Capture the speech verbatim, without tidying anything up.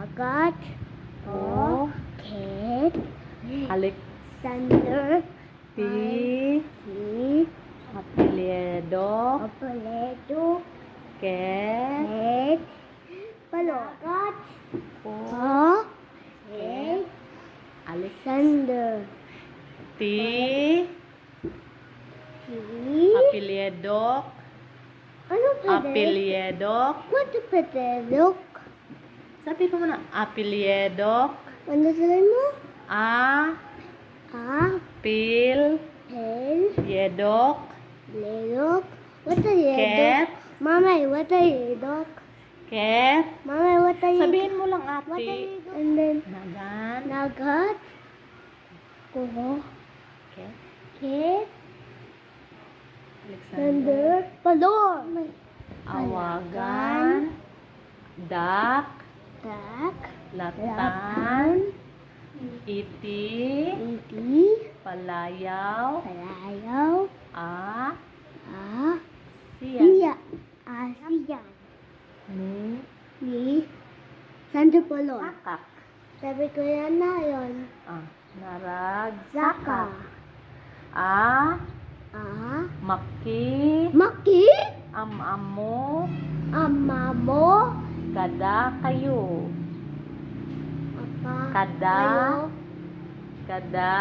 Agat. O. O. Ket. Alex. Sander. Ti. Ti. Apelyido. Apelyido. Ket. Ket. Palogat. O. O. Ket. Alex. Sander. Ti. Ti. Apelyidok. Ano pwede? Apelyidok. What pwede? Sabi ko muna, apelyidok. Ano sabi mo? A. A. Pil. Pil. Yedok. Yedok. What a yedok? Ket. Mamay, what a yedok? Ket. Mamay, what a yedok? Sabihin mo lang, ate. What a yedok? And then, Nagan. Nagat. Kuho. Ket. Ket. Alexander. Alexander. Palor. Awagan. Dak. Dak. Latan. Latan. Iti. Iti. Palayaw. Palayaw. A. A. Siya. Siya. A. Siya. Ni. Ni. Sandro Polon. Sakak. Sabi ko yan na yun. A. Narag. Saka. Saka. A. A. Maki. Maki. Am-amo. Am-amo. Kada kayo. Apa. Kada. Kayo. Kada.